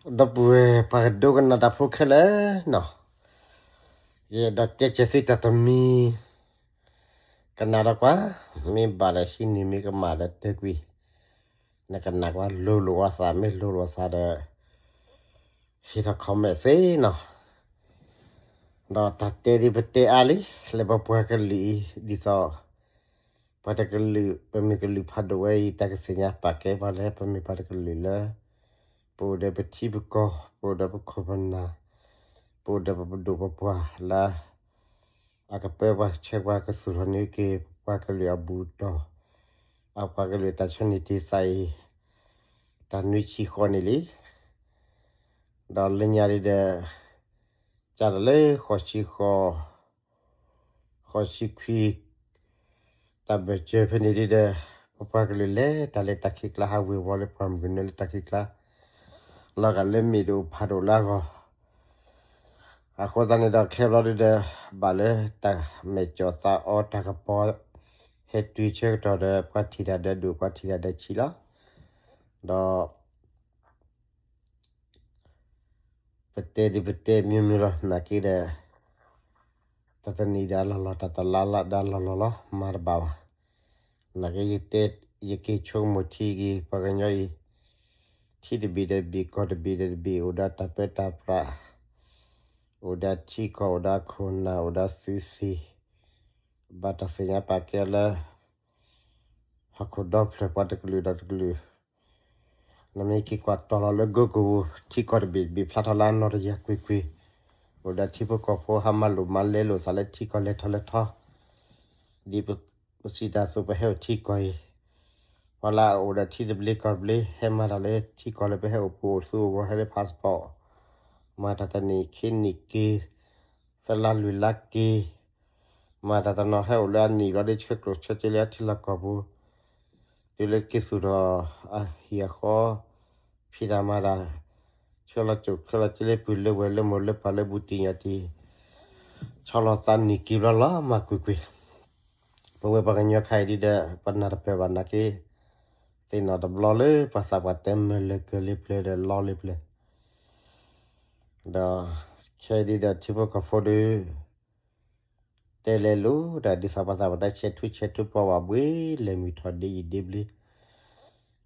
ဒီပုၢ်ဝဲၢ်ပှၤကဒိကနၣ်တၢ်ဖိခဲလၢာ်နီၤ, ယအဲၣ်ဒိးတဲကဲၤသုတၢ်တမံၤ, ကနၣ်ဒီးကွၢ်, မ့ၢ်ဘၣ်ဒီးဟံးန့ၢ် မ့ၢ်ကမၣ်ဒီးတဲကွံာ်, နကနၣ်ကွၢ် လိၤလိာ်အသး မ့ၢ်လိၤလိာ်အသးဒီး ဟ့ၣ်ထီၣ် comment သ့နီၤ, ဒီးတၢ်တဲဒ်ပတဲအါလံ, လၢပပှၤကလုာ်အံၤ ဒ်သိး ပှၤတကလုာ် ပမ့ၢ်ကလုာ်ဖးဒိၣ်ဝဲအံၤ တၢ်ကသ့ၣ်ညါပာ်ကဲပှၤလၢ ပမ့ၢ်ပှၤတကလုာ်လၢ ပအိၣ်ဒီးပထံပကီၢ်, ပအိၣ်ဒီးပခိၣ်ပနၢ်, ပအိၣ်ဒီးပပဒိၣ်ပပှၢ်လၢ အကပၢပှၤဆဲးပှၤကသူၣ်ထီၣ်န့ၢ်က့ၤ ပပှၤကလုာ်အဘူၣ်တီၢ်, အပှၤကလုာ်တၢ်ဆီန့ၢ်တ့ၢ်သးအံၤ တၢ်နွံဆံဃီန့ၣ်လံ. ဒီးလၢညါဒ်ဒီး ကၢ်ဒီးလၢဃိးဆံဃီ ဃိးဆံခွံ တၢ်ဘၢၣ်စၢၤဖဲန့ၣ်ဒ်ဒီး ပပှၤကလုာ်လဲၤတၢ်လၢတၢ်ခံးကျါ ဟးဝ့ၤဝီၤလၢပှၢ်မုၢ်ကနၢလၢတၢ်ခံးကျါ လီၤဂာ်လၢမ့ၢ်တအိၣ်ဖးဒိၣ်လၢအဂီၢ်, အဃိသတးန့ၣ်ဒီးခဲဘျီဒ်ဒီး ဘၣ်လၢတၢ်မဲာ်ကၠီၣ်သးအီတၢ်ကပီၤ ဟဲတုၤဆၢကတီၢ်ဒီး ပှၤထံၣ်တၢ်ဒဲးဒိၣ် ပှၤထံၣ်တၢ်ဒဲးဆံးလီၤ. ဒီး ပတဲဒ်ပတဲမ့ၢ်မ့ၢ်လီၤ နာ်က့ဒီး တၢ်တနံၤဒီးအလီၢ်လီၢ် တၢ်တလါလါဒီးအလီၢ်လီၢ်လီၤ မၤတဘၣ်ဘၣ်. နာ်က့ယတဲ ယက့ၤဆိကမိၣ်ထံက့ၤ ပှၤကညီအံၤ ထံတဘ့ၣ်ဒီးတဘ့ၣ် ကီၢ်တဘ့ၣ်ဒီးတဘ့ၣ် အိၣ်ဒီးတၢ်ပၢတၢ်ပြး အိၣ်ဒီးထံကီၢ် အိၣ်ဒီးခိၣ်နၢ် အိၣ်ဒီးသုးသ့ၣ် ဘၣ်တၢ်သ့ၣ်ညါပာ်ကဲလၢ ဟီၣ်ခိၣ်ဒီဖျၢၣ်ပှၤတကလုာ်ဒီးတကလုာ် နမ့ၢ်က့ၤကွၢ်တီၤလီၤလၢ Google ထံကီၢ်တဘ့ၣ်တဘ့ၣ်ဖျါထီၣ်လၢအနီၢ်တယၢ်ကွ့ၢ်ကွ့ၢ်, အိၣ်ဒီးထံဖိကီၢ်ဖိဟးမၤလိာ်မၤလဲလိာ်သးလၢထံကီၢ်လဲၤထီၣ်လဲၤထီ, ဒ်ပစံးတၢ်အသိး ပဟဲအိၣ်ထံကီၢ်အံၤ, ပှၤလၢအအိၣ်ဒီးထံတဘျ့ကီၢ်တဘျ့ ဟဲမၤတၢ်လၢထံကီၢ်လၢ ပဟဲအိၣ်ပူၤအိၣ်သူအိၣ်ဂီၤ ဟဲလၢ passport မၤတၢ်တနံၣ်ခံနံၣ်က့ၤ, သၢလါလွံၢ်လါက့ၤ, မၤတၢ်တနီၤဟဲအိၣ်လၢအနံၣ်ဘျီဒီး ဆှၢကျိၣ်ဆှၢစ့လၢအထံလီၢ်ကီၢ်ပူၤ, တုၤလၢက့ၤသူၣ်ထီၣ်အဟံၣ်အဃီ, ဖံးတၢ်မၤတၢ်, ဆှၢလီၤကျိၣ်ဆှၢလီၤစ့လၢပုၢ်လၢဝဲၢ်လၢမိၢ်လၢပၢ်လၢဘူးတံၢ်ညၣ်တံၢ်, ဆီလီၤသးနံၣ်က့ၤဘျီလီၤမၢ်ကွ့ၢ်ကွ့ၢ်, ပဝဲပှၤကညီခါအံၤဒ်ဒီး ပနၢ်တပၢၢ်ဘၣ်နာ်က့, သ့ၣ်နီၣ်တဘျီလၢပှၤသးပှၢ်တဲမၢလၢကၢၤလၢပျၢၤဒီးလီလၢပျၢၤ, ဒီးခဲအံၤဒ်ဒီးထံဖိကီၢ်ဖိဒီး တဲလဲၤလိၤဒီး ဒ်သိးပှၤသးပှၢ်တဲ ဆဲးထူဆဲးထူပှၤဘၣ်ဘှ့ လဲၤမုၢ်ထီၣ်ဒ့ယံၤဒ့ဘျ့,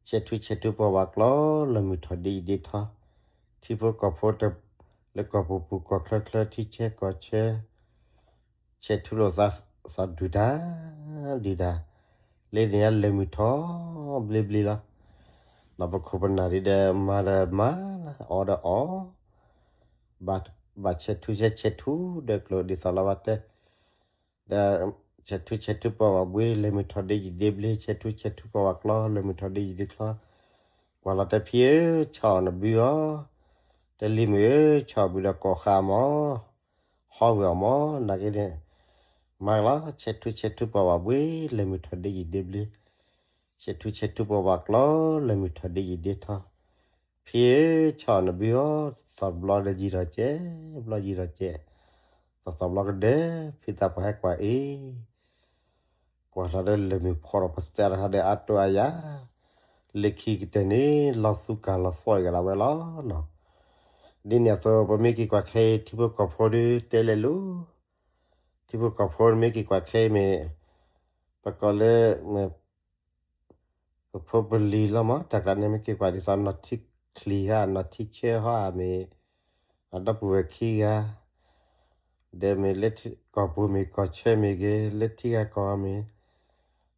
ဆဲးထူဆဲးထူပှၤဘၣ်ကျီ လဲၤမုၢ်ထီၣ်ဒ့ယံၤဒ့ထီ, ထံဖိကီၢ်ဖိတ လၢကီၢ်ပူၤပူၤကီၢ်ချၢချၢ ထံဆဲးကီၢ်ဆဲး, ဆဲးထူလိာ်သး သးဒုၣ်ဒါ ဒုၣ်ဒါ, လၢန့ၣ်အလဲၤမုၢ်ထီၣ်ဘျ့ဘျ့လီၤ. ဒီးပခိၣ်ပနၢ်ဒ်ဒီး မၤဒီးမၤ အီၣ်ဒီးအီၣ်, ဘၣ်ဆဲးထူဆဲးဆဲးထူဒီးကျိာ်ဒ်သိးလီၤဘၣ်တဲ ဒီးဆဲးထူဆဲးထူပှၤဘၣ်ဘှ့ လဲၤမုၢ်ထီၣ်ဒ့ယံၤဒ့ဘျ့ ဆဲးထူဆဲးထူပှၤဘၣ်ကျီ လဲၤမုၢ်ထီၣ်ဒ့ယံၤဒ့ချီ, ကွၢ်လီၤတဲဖံဧၢ ဆီၣ်အီၣ်နဘုအီၤ, တလံၤမုၣ်ဧၢ ဆီၣ်ဘုဒီးကိးဃာ်မၢ်, ဟီဝံၤအီၤမၢ်, နာ်က့န့ၣ် မၤလီၤ ဆဲးထူဆဲးထူပှၤဘၣ်ဘှ့ လဲၤမုၢ်ထီၣ်ဒ့ယံၤဒ့ဘျ့, ဆဲးထူဆဲးထူပှၤဘၣ်ကျီ လဲၤမုၢ်ထီၣ်ဒ့ယံၤဒ့ထီ, ဖံဧၢ ဆီၣ်အီၣ်နဘုအီၤ, သီၣ်ဘျီဒီးယံၤထီၣ်ကဲး, ဘျီယံၤထီၣ်ကဲး, သီၣ်သီၣ်ဘျီကဒဲ, ဖံသးပှၢ်ဟဲကွၢ်အံၤ ကွၢ်ထီၣ်ဒီးလၢၢ်မုၣ်ဖီၣ်ဒီးပသဲထီၣ်ဒီးအါတိၢ်အါယၤ, လၢခံကတၢၢ်န့ၣ် လီၤသူကၢ်လီၤသီၣ်က့ၤလီၤဝဲလီၤနီၤ. ဒ်န့ၣ်အသိး ပမ့ၢ်က့ၤကွၢ်ခဲအံၤ ထံဖိကီၢ်ဖိဒီးတဲလဲၤလိၤ, ထံဖိကီၢ်ဖိမ့ၢ်က့ၤကွၢ်ခဲအံၤမ့ၢ် ပကိးလၢ ပဖိပလံၤလီၤမး တၢ်ကျါန့ၣ် မ့ၢ်က့ၤကွၢ်ဒ်သိးနီၢ်ထံချံဟါ နီၢ်ထံဆၢဟါမ့ၢ် အဒီပုၢ်ဝဲၢ်ခံဂၤ ဒီးမ့ၢ်လၢကီၢ်ပူၤမ့ၢ်ကီၢ်ဆၢမ့ၢ်ဂ့ၤ လၢထံဂၤကီၢ်ဂၤမ့ၢ်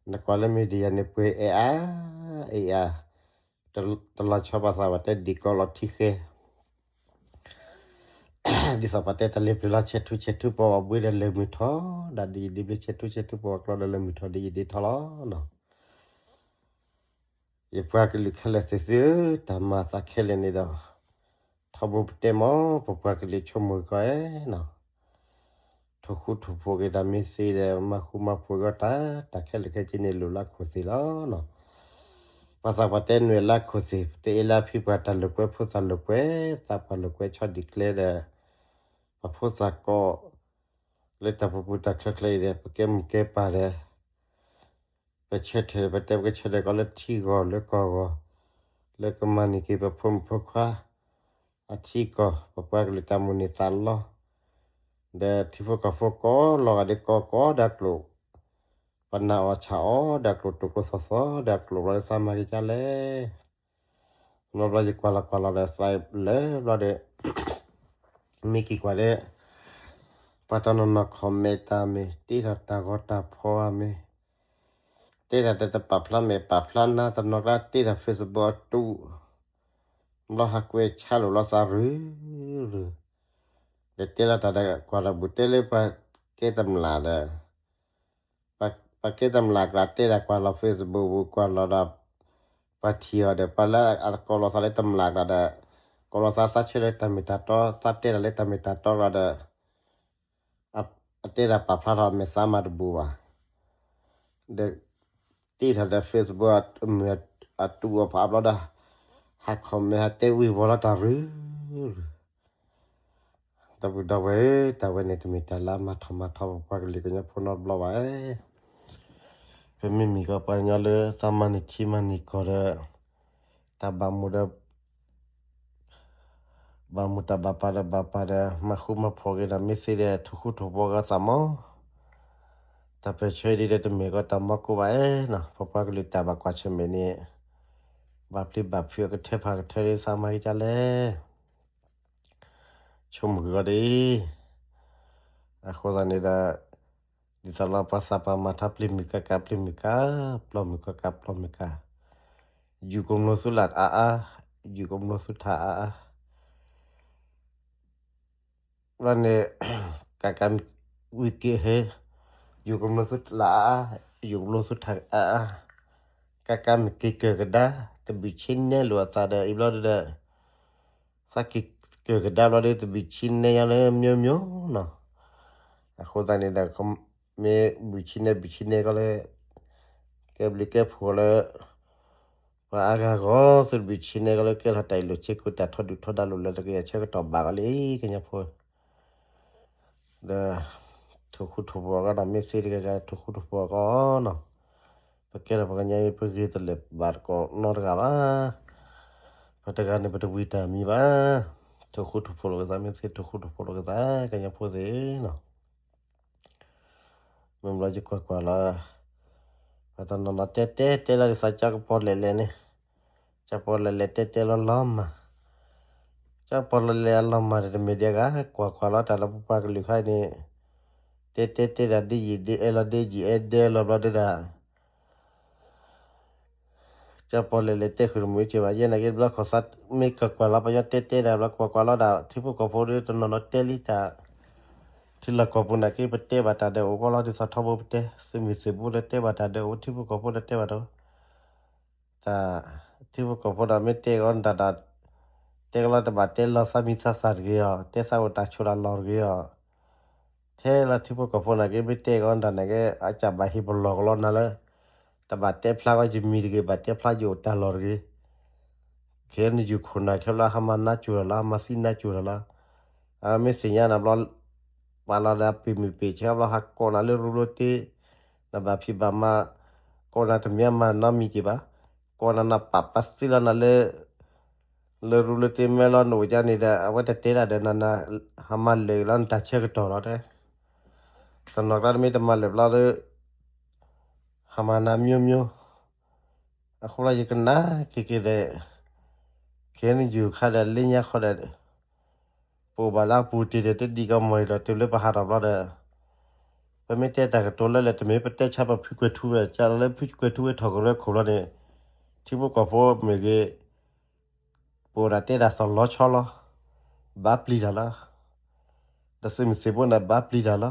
နကွၢ်လၢမ့ၢ်ဒ်ယၤန့ၣ်ပှဲၤအဲၣ်အါ အဲၣ်အါ တလီၤဆီပသးဘၣ်တဲဒံးကီးလီၤထံဃဲ ဒ်သိးပတဲတၢ်လ့ပျၢၤလီၤ ဆဲးထူဆဲးထူပှၤဘၣ်ဘှ့ဒီးလဲၤမုၢ်ထီၣ် ဒ်ယံၤဒ်ဘျ့ ဆဲးထူဆဲးထူပှၤဘၣ်ကျီဒီးလဲၤမုၢ်ထီၣ်ဒ်ယံၤဒ်ထီလီၤနီၤ. ယပှၤကလုာ်ခဲလၢာ်သ့ၣ်သုဧၢ, တၢ်မၤသးခဲလၢာ်န့ၣ်ဒီး ထီဘိပတဲမး ပပှၤကလုာ်ဆိကမိၣ်ကီးဧါနီၤ, ထိၣ်ဃူထိၣ်ဖိးက့ၤတၢ်မ့ၢ်သ့ဒီး မၤဃူမၤဖိးကီးတၢ်, တၢ်ခဲလၢာ်ခဲဆ့န့ၣ် လိၣ်လၢခိၣ်သ့ၣ်လီၤနီၤ. ပှၤသးပှၢ်တဲနွဲၣ်လၢခိၣ်သ့ၣ် ပတအဲၣ်လၢဖံပှၤတၢ်လိာ်ကွဲ ဖိသၣ်လိာ်ကွဲ, သးပှၢ်လိာ်ကွဲဆီဒံၣ်ကျဲဒီး ပှၤဖိသၣ်ကိး လၢတၢ်ပူၤပူၤတၢ်ချၢချၢအံၤဒီး ပကဲမိၢ်ကဲပၢ်ဒီး ပဆၢထၢၣ် ပတဲပကဆၢထၢၣ်ကီးလၢထံဂီၤလၢကီၢ်ဂီၤ လၢကမၤန့ၢ်က့ၤပဖိမုၣ်ဖိခွါ အထံကီၢ် ပပှၤကလုာ်တၢ်မိၣ်န့ၢ်သးလီ ဒီးထံဖိကီၢ်ဖိကိးလီၤဂာ်ဒ်ကီကီဒီးကျိာ်, ပနာ်အီၣ်ဆၣ်အီၣ်ဒီးကျိာ် တိာ်ကျိာ်သီသီဒီးကျိာ်ဘျီဒီး သးမၤက့ၤဒ်လဲၣ်. နီတဘျီယကွၢ်လီၤကွၢ်လီၤဒီး သးလၢဘျီဒီး မ့ၢ်က့ၤကွၢ်ဒီး ပှၤတနီၤနီၤ comment တၢ်မ့ၢ် တ့ထီၣ်တၢ်ဂီၤတၢ်ဖီဧါမ့ၢ်, တ့ထီၣ်ဒီးတပာ်ဖျါမဲာ်ပာ်ဖျါနါ တနီၤကျါတ့ထီၣ် Facebook အတူၢ်, ဘျီဟးကွဲးဆါလိာ်လီၤသးရုၢ်ရုၢ်, ဒီးတဲလီၤတၢ်ဒီးကွၢ်လီၤဘူး တဲလၢပှၤကဲတမျၢ်ဒီး ပှၤကဲတမျၢ်ကျါတဲတၢ်ကွၢ်လီၤ Facebook ပူၤကွၢ်လီၤဒီး ပှၤထံၣ်အီၤဒီး ပှၤလၢအကိးလီၤသးလၢတမျၢ်ကျါဒီး ကိးလီၤသး သးဆၢလၢတၢ်မ့ၢ်တၢ်တီ သးတဲတၢ်လၢတၢ်မ့ၢ်တၢ်တီကျါဒီး အတဲတၢ်ပာ်ဖျါထီၣ်အမဲာ်သးမၤတဘူးဘၣ်, ဒီးတ့ထီၣ်ဒီး Facebook အမုၢ်အတူၢ်အဖးဘျီဒီး ဟး comment ဟးတဲဝံၤဝီၤလီၤတၢ်ရုၢ်ရုၢ် ဒီပုၢ်ဒီဝဲၢ်ဧၢ, တၢ်ဝဲန့ၣ်တမ့ၢ်တၢ်လၢအမၤထီၣ်မၤထီပပှၤကလုာ်ကညီဖိနီတဘျီဘၣ်. ပမ့မ့ၢ်ကီးပှၤကညီလၢသးမၤန့ၢ်ထံမၤန့ၢ်ကီၢ်ဒီး တၢ်ဘၣ်မူဒီး ဘၣ်မူတၢ်ဘၣ်ပာ်ဒီးဘၣ်ပာ်ဒီး မၤဃူမၤဖိးက့ၤဒီး မ့ၢ်သ့ဒီး ထိၣ်ဃူထိၣ်ဖိးကသးမီၤ, တၢ်ပၢၢ်ဆၢဒ်ဒီးတမ့ၢ်ကီးတၢ်မီကိၢ်ဘၣ်ဧါနီၤ, ပပှၤကလုာ်တၢ်ဘၣ်ကွၢ်ဆၢၣ်မဲာ်န့ၣ် ဘၣ်ပျံၤဘၣ်ဖုးအကထၢဖးကထၢဒီး သးမၤက့ၤဒ်လဲၣ်. ဆိကမိၣ်က့ၤဂီၢ်ဒ်အံၤ, အဃိသတးန့ၣ်ဒီး ဒ်သိးလီၤပှၤသးပှၢ်မၤထါ ပျံၤမုၢ်ကကး ပျံၤမုၢ်ကါ, ပျီမုၢ်ကကး ပျီမုၢ်ကါ, ယူၤကမျိသုလၢ်အါအါ, ယူၤကမျိသုထးအါအါ ဘျီန့ၣ် ကကးမ့ၢ်ဝံၤက့ၤဟဲ, ယူၤကမျိသုလၢ်အါအါ, ယူၤကမျိသုထးအါအါ, ကကးမ့ၢ်က့ၤကၢၢ်ကဒါ တဘုၣ်ဆ့နဲလိာ်အသးဒီး အံၤဘျီဒီး သးက့ၤကၢၢ်ကဒါဘျီဒီး တဘုၣ်ဆ့နဲယါလၢ မျိုးမျိုး နီၤ, အဃိသတးန့ၣ်ဒီး မ့ၢ်ဘုၣ်ဆ့နဲဘုၣ်ဆ့နဲကီးလၢ ကဲဘျုးကဲဖှိၣ်လၢ ပှၤအါဂၤဂီၢ်သုတဘုၣ်ဆ့နဲကီးလၢ ကဲထီၣ်တၢ်အ့ၣ်လိာ်ဆ့ကိး တၢ်ထီဒုၣ်ထီဒါလိာ်လၢတကယၤဆၢကတီၢ်ဘၣ်ကီးလံ ကညီဖိ ဒီး ထိၣ်ဃူထိၣ်ဖိးအဂီၢ်ဒီး မ့ၢ်သ့တဂၤဂၤ ထိၣ်ဃူထိၣ်ဖိးအဂီၢ်နီၤ, ပကဲထီၣ်ပှၤကညီအံၤ ပဂ့ၤတလၢာ်ဘၣ်တကိးနီတဂၤဘၣ်, ပှၤတဂၤန့ၣ် ပတဝံၤတၢ်မံၤဘၣ်, ထိၣ်ဃူထိၣ်ဖိးလိာ်ကသး မ့ၢ်သ့ထိၣ်ဃူထိၣ်ဖိးလိာ်ကသး ကညီဖိသ့ၣ်နီၤ မ့ၢ်ဘျီယကွၢ်ကွၢ်လီၤ, ပှၤတနီၤနီၤတဲတဲတဲလီၤဒ်သိး ကၠီကပီၤလဲၣ်လဲၣ်န့ၣ်, ကၠီကပီၤလဲၣ်လဲၣ်တဲတဲလီၤလီၤမၢ်, ကၠီကပီၤလဲၣ်လဲၣ်အလီၤမၢ်ဒီး တမ့ၢ်ဒ်အဂၤ ကွၢ်ကွၢ်လီၤတၢ်လၢပပှၤကလုာ်ခါအံၤန့ၣ်, တဲတဲတဲဒၣ်ဒ်ယံာ်ဒ်အဲၣ်လီၤ ဒ်ယံာ်အဲၣ်ဒ်အဲၣ်လီၤဘျီဒ်ဒၣ် ကၠီပီၣ်လဲၣ်လဲၣ်တဲဃုာ်တမုာ်က့ဘၣ် ယဲနာ်က့ဘျီခီၣ်သး မ့ၢ်ကကွၢ်လီၤပှၤညီတဲတဲဒၣ်ဘျီ ကွၢ်ကွၢ်လီၤဒၣ် ထံဖိကီၢ်ဖိဒီးတနီၤနီၤတဲလံတၢ်, ထံလီၢ်ကီၢ်ပူၤနာ်က့ ပတဲဘၣ်တၢ်ဒီးအိၣ်ကီလီၤ ဒ်သိးထီဘိပတဲ သုးမုၢ်သံၣ်ဘိလၢတဲဘၣ်တၢ်ဒီးအိၣ် ထံဖိကီၢ်ဖိလၢတဲဘၣ်တၢ် တၢ် ထံဖိကီၢ်ဖိဒီးမ့ၢ်တဲကီးနတၢ်ဒီး တဲကလီၤတဘၣ်တဲလီၤသးမံသးသၣ်တဂ့ၤအီၤ တဲသးအိၣ်တၢ်ဆိးတၢ်လီၢ်တဂ့ၤအီၤ, ထဲလၢထံဖိကီၢ်ဖိနာ်က့ မ့ၢ်တဲကီးနတၢ်နာ်က့ အကၢ်ဘၣ်ဟ့ၣ်ပလီၢ်ကလီနၤလၢ တဘၣ်တဲဖျါကီးယမံၤတဂ့ၤ ဘၣ်တဲဖျါယအိၣ်တၢ်လီၢ်တဂ့ၤ, ခဲအံၤနယူၢ်ခိၣ်နၢ်ခဲဘျီ ဟးမၤနါစိၤတၢ်လီၤ ဟးမၤသံနါစိၤတၢ်လီၤ, မ့ၢ်သ့ၣ်ညါနၤဘျီ ပာ်လီၤဒီးပ့ၢ်မုၢ်ပ့ၢ်ဆၢဘျီ ဟးကိးနၤလၢရူလိတ့ နဘၣ်ဖံးဘၣ်မၤ ကိးနၤတမံၤမၤနီတမံၤက့ဘၣ်, ကိးနၤနပာ်ပာ်သံလီၤနၤလၢ လၢရူလိတ့ မ့ၢ်လီၤနအိၣ်ကန့ၣ်ဒီး အဝဲတတဲဒၣ်ဒီးနၤ ဟးမၤလၢာ်လီၤနတၢ်ဆၢကတီၢ်လီၤတဲ, တနီၤကျါတမ့ၢ်တမၤလၢာ်ဘျီဒီး ဟးမၤနၤမျိုးမျိုး, အဃိလီၤယကနၣ်က့ၤက့ၤဒီး ခဲအံၤနယူၢ်ခါဒီး လၢညါခီဒီး ပအိၣ်ဘၣ်လၢအပူၤတ့ၢ်ဒီး တဒံးကီမီၢ်အံၤဒီး တုၤလၢပဟးထီၣ်ဘျီဒီး ပမ့ၢ်တဲတၢ်ကတိၤလၢလဲၣ် တမ့ၢ်ပတဲဆါပဖုကွဲၤထူဝ့ ကလၢဖုကွဲၤထူဝ့ထီၣ်ကရၢခိၣ်လီၤန့ၣ် ထံဖိကီၢ်ဖိမ့ၢ်ဂ့ၤ ပအိၣ်ဒၣ်တဲဒၣ်သီၣ်လီၤဆီလီၤ, ဘၣ်ပျံၤတၢ်လီၤ, ဒီးသုးမုၢ်သံၣ်ဘိန့ၣ် ဘၣ်ပျံၤတၢ်လီၤ,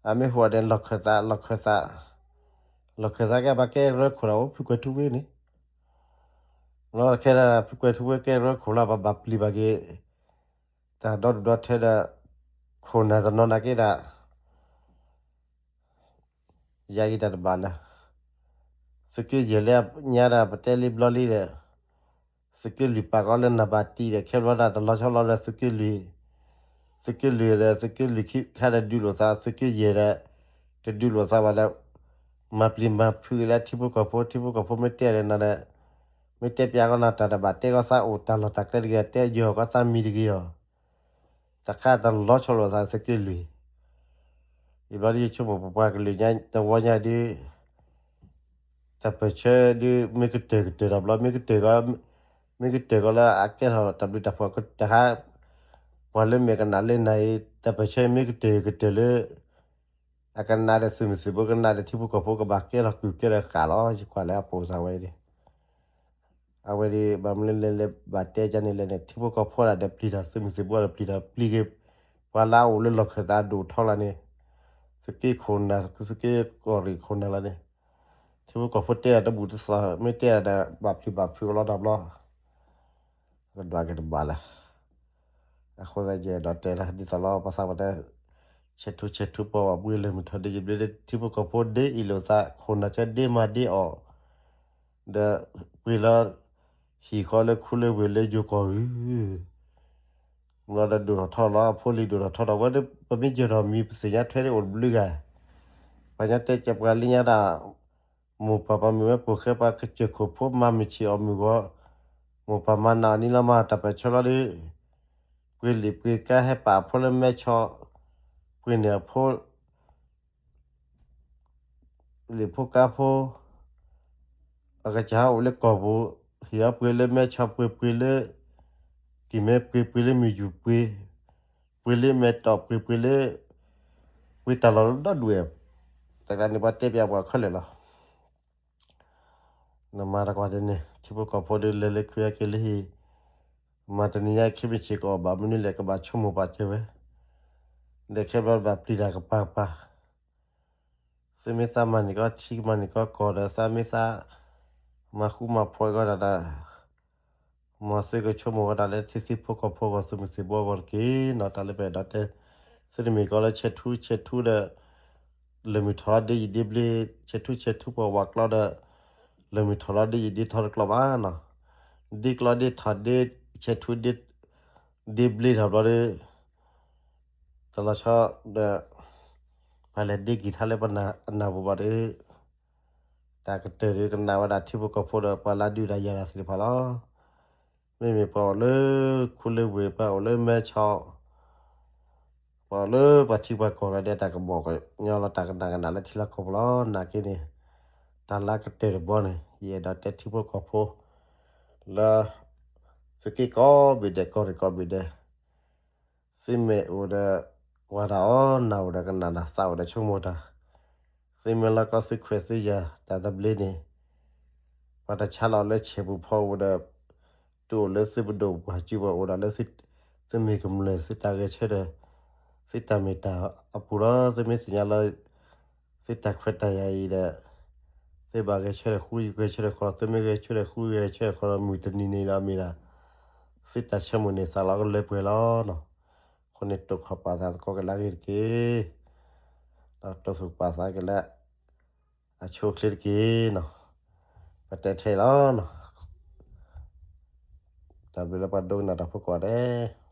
အမ့ၢ်ဟူးအီၤဒီးလီၢ်ခၢၣ်သး လီၢ်ခၢၣ်သး, လီၢ်ခၢၣ်သးကဲဘၣ်ကဲရၢခိၣ်လီၤ အိၣ်ဖုကွဲၤထူဝ့န့ၣ် လီၤခဲဒၣ်ဖုကွဲၤထူဝ့ကဲရၢခိၣ်လီၤ ပဘၣ်ပျံၤဘၣ်က့ၤ တၢ်ဒီဒူၣ်ဒီထၢဒီး ခိၣ်နၢ်တနီၤနာ်က့ဒၣ် ယၤအံၤတၢ်တဘၣ်လၢၤ, သုးက့ယဲၢ်လၢညါဒၣ်ပတဲလံဘျီလံဒီး သုးက့လွံၢ်ပာ်ကီးလၢနဘၣ်တံၢ်ဒီး ခဲဘျီဒၣ်တလီၤဆီလီၤလၢသုးက့လွံၢ်, သုးက့လွံၢ်ဒီး သုးက့လွံၢ်ခံခါဒီးဒုးလိာ်သး သုးက့ယဲၢ်ဒီး တဒုးလိာ်သးဘၣ်ဒီး မၤပျံၤမၤဖုးလၢထံဖိကီၢ်ဖိ ထံဖိကီၢ်ဖိမ့ၢ်တဲဒီးနၤဒီး မ့ၢ်တဲပျးကီးနၤတၢ်တဘၣ်တဲကီးသးအိၣ်တၢ်လီၢ်တၢ်ကျဲတဂ့ၤ တဲယီၤကီးသးမံၤတဂ့ၤအီၤ, တခါတလီၤဆီလိာ်သးသုးက့လွံၢ်, အံၤဘျီဒ်ယဆိကမိၣ်ပပှၤကလုာ်ညါတဝီညါဒ် တၢ်ပၢၢ်ဆၢဒ် မ့ၢ်ကတၢၢ်ကတၢၢ်တဘျီ မ့ၢ်ကတၢၢ်ကီး, မ့ၢ်ကတၢၢ်ကီးလၢအကဲထီၣ်တၢ်ဘျုးတၢ်ဖှိၣ်တဟါ, ပှၤလၢမဲာ်ကနၣ်လၢနၤအံၤ တၢ်ပၢၢ်ဆၢမ့ၢ်ကတၢၢ်ကတၢၢ်လၢ အကနၣ်ဒီးသုးမုၢ်သံၣ်ဘိ ကနၣ်ဒီးထံဖိကီၢ်ဖိ ကဘၣ်ကဲထီၣ်ကုၢ်ကဲထီၣ်ဃာ်လီၤ ယကွၢ်လၢအပိာ်စၢၤဝဲဒၣ် အဝဲဒၣ် ဘၣ်မနုၤလဲၣ်လဲၣ် ဘၣ်တဲကန့ၣ်လဲၣ်န့ၣ် ထံဖိကီၢ်ဖိဒၣ်ဒီးပျံၤတၢ် သုးမုၢ်သံၣ်ဘိဒီးပျံၤတၢ် ပျံၤက့ၤ ပှၤလၢအအိၣ်လၢလီၢ်ခၢၣ်သးဒိၣ်ထီလၢန့ၣ် သုးက့ခိၣ်နၢ် သုးက့ကီၢ်ရ့ၣ်ခိၣ်နၢ်လၢန့ၣ် ထံဖိကီၢ်ဖိတဲဒၣ်တဘူၣ်တသီၣ် မ့ၢ်တဲဒၣ်ဒီး ဘၣ်ပျံၤဘၣ်ဖုးအလီၤတဘျီ ကဒွးက့ၤတဘၣ်လၢ အဃိသတးယအဲၣ်ဒိးတဲလၢ ဒ်သိးလီၤ ပှၤသးပှၢ်တဲ ဆဲးထူဆဲးထူပှၤဝဲ ပှ့ၤလၢမုၢ်ထီၣ်ဒ့ယဘျ့ ထံဖိကီၢ်ဖိဒ့အံၤလိာ်သး ခိၣ်နၢ်ကၠီဒ့မၤဒ့အီၣ် ဒီးပှ့ၤလီၤ ဟံၣ်ဃီလၢခူလၢဝ့ၢ်လၢယိၤကီၢ်ဧၢ ဘျီဒီးဒိၣ်ထီၣ်ထီလီၤ အဖိလံၤဒိၣ်ထီၣ်ထီဒီး ဝဲဒၣ်ပမ့ၢ်ယၢၤထီၣ်မံၤ ပသ့ၣ်ညါထွဲဒၣ်အိၣ်တဘျုးဂၤ ပှၤညီတဲကပှၤလၢညါဒၣ် မိၢ်ပၢ်မၤမုာ်ဝဲပိာ်ဃဲ ပှၤကစၢၢ်ခိၣ်ဖိမၤမုာ်ဆံးအီၣ်မုာ်ဂီၤ မိၢ်ပၢ်မၤနးအီၤနံၤလီၤ မၤတၢ်ပၢၢ်ဆၢလီၤဒီး ပှ့ၤလံာ်ပှ့ၤကါ ဟဲပာ်အဖိလၢမဲဆီ ပှ့ၤန့ၢ်အဖိ လံာ်ဖိကါဖိ အကစၢ်ဟးအိၣ်လၢကီၢ်ပူၤ ဟံၣ်အီၤပှ့ၤလၢမဲဆီပှ့ၤ ပှ့ၤလၢ ကံၢ်မဲပှ့ၤ ပှ့ၤလၢမုၢ်ယူၢ်ပှ့ၤ ပှ့ၤလၢမဲာ်တီၢ်ပှ့ၤ ပှ့ၤလၢ ပှ့ၤတၢ်လီၢ်ဒီဒူၣ်ဝဲ တကးန့ၣ်ပှၤတဲပျးပှၤခဲလၢာ်လီၤ နမၤတၢ်ကွၢ်ဒ်န့ၣ် ထံဖိကီၢ်ဖိဒီးလဲၤလၢခုဟဲက့ၤလၢဟံၣ် မၤတနံၤညါခဲမုၢ်ဆ့ၣ်ကီးဘၣ်မနုၤလဲၣ် ကဘၣ်ဆိကမိၣ်ပာ်စၢၤဝဲ ဒီးခဲဘျီဘၣ်ပျံၤတၢ်ကပၤကပၤ သုမ့ၢ်သးမၤန့ၢ်ကီးထံ မၤန့ၢ်ကီးကီၢ်ဒီး သးမ့ၢ်သး မၤဃူမၤဖိးကီးတၢ်ဒီး မ်သုကဆိကမိၣ်ဝဲဒၣ်လၢထံသံဖိကီၢ်ဖိအဂီၢ် သုးမုၢ်သံၣ်ဘိအဂီၢ်တက့ၢ်နီၤ တၢ်လၢပအဲၣ်ဒိးတဲ သုတမ့ၢ်ကီးလၢဆဲးထူဆဲးထူဒီး လၢၢ်မုၢ်ထီၣ်လီၤဒ့ယံာ်ဒ့ဘျ့ ဆဲးထူဆဲးထူပှၤဝးကျီဒီး လၢၢ်မုၢ်ထီၣ်လီၤဒ့ယံာ်ဒ့ထီတကျီဘၣ်နီၤ ဒ့ကျီဒ့ထီၣ်ဒ့ ဆဲးထူဒ့ ဒ့ဘျ့ထီၣ်ဘျီဒီး တလီၤဆီဒီး ပှၤလဲၤဒ့က့ၤထါလၢပနၢ်ပူၤဘၣ်ဒီး တၢ်ကတၢၢ်ဒီးကနၣ်ဝဲဒၣ်ထံဖိကီၢ်ဖိဒီး ပှၤလၢအဒုးတၢ်ယၤတၢ်သ့ၣ်တဖၣ်လီၤ. မ့မ့ၢ်ပှၤအိၣ်လၢခူလၢဝ့ၢ် ပှၤအိၣ်လၢမဲဆီ ပှၤအိၣ်လၢပှၤထံပှၤကီၢ်ဒီး တၢ်ကဘီၣ်ကညီလီၤတၢ်ကနၣ်ကနၣ်လၢထံလီၢ်ကီၢ်ပူၤလီၤ. နာ်က့န့ၣ် တၢ်လၢကတၢၢ်တဘီန့ၣ် ယအဲၣ်ဒိးတဲထံဖိကီၢ်ဖိ လၢ သုးက့ကိးဘ့ၣ်ဒဲး ကီၢ်ရ့ၣ်ကိးဘ့ၣ်ဒဲး သုမ့ၢ်အိၣ်ဒီး ကွၢ်တၢ်အီၤ နၢ်အိၣ်ဒီးကနၣ်တၢ် သးအိၣ်ဒီးဆိကမိၣ်တၢ်, သုမ့ၢ်လီၤကီသုးခွဲးသုးယာ်တၢ်သဘျ့န့ၣ်, ပှၤတဆါလီၤလၢဆဲးပူၤဖီအိၣ်ဒီး, တအိၣ်လၢသုပဒိၣ်ပှၢ်စုပူၤ အိၣ်ဒီးလၢ သုမ့ၢ်ကမျၢၢ်သုတၢ်ဂဲၤဆၢထၢၣ်, သုတၢ်မ့ၢ်တၢ်အပူၤလီၤ. သုမ့ၢ်သ့ၣ်ညါလၢ သုတၢ်ခွဲးတၢ်ယာ်အံၤဒီး သုဘၣ်ဂဲၤဆၢထၢၣ်ဃုဂဲၤဆၢထၢၣ်ဃီ, သုမ့ၢ်ဂဲၤဆၢထၢၣ်ဃုဂဲၤဆၢထၢၣ်ဃီဒီး မုၢ်တနံၤန့ၣ်ဒီးမ့ၢ်ဒၣ် သုတၢ်ဆၢမုၢ်န့ၢ်သးလီၤကလၢပှဲၤလီၤနီၤ. အဃိန့ၣ် တိာ်ခီၣ်ပာ်သးသကိးက့ၤလၢအဂ့ၢ်တက့ၢ်. ဒီးတိာ်သူၣ်ပာ်သးက့ၤလၢ အဆိအချ့တက့ၢ်နီၤ. ပတဲထဲလီၤနီၤ. တၢ်ဘျုးလၢပှၤဒိကနၣ်တၢ်ဖိကိးဂၤဒဲး.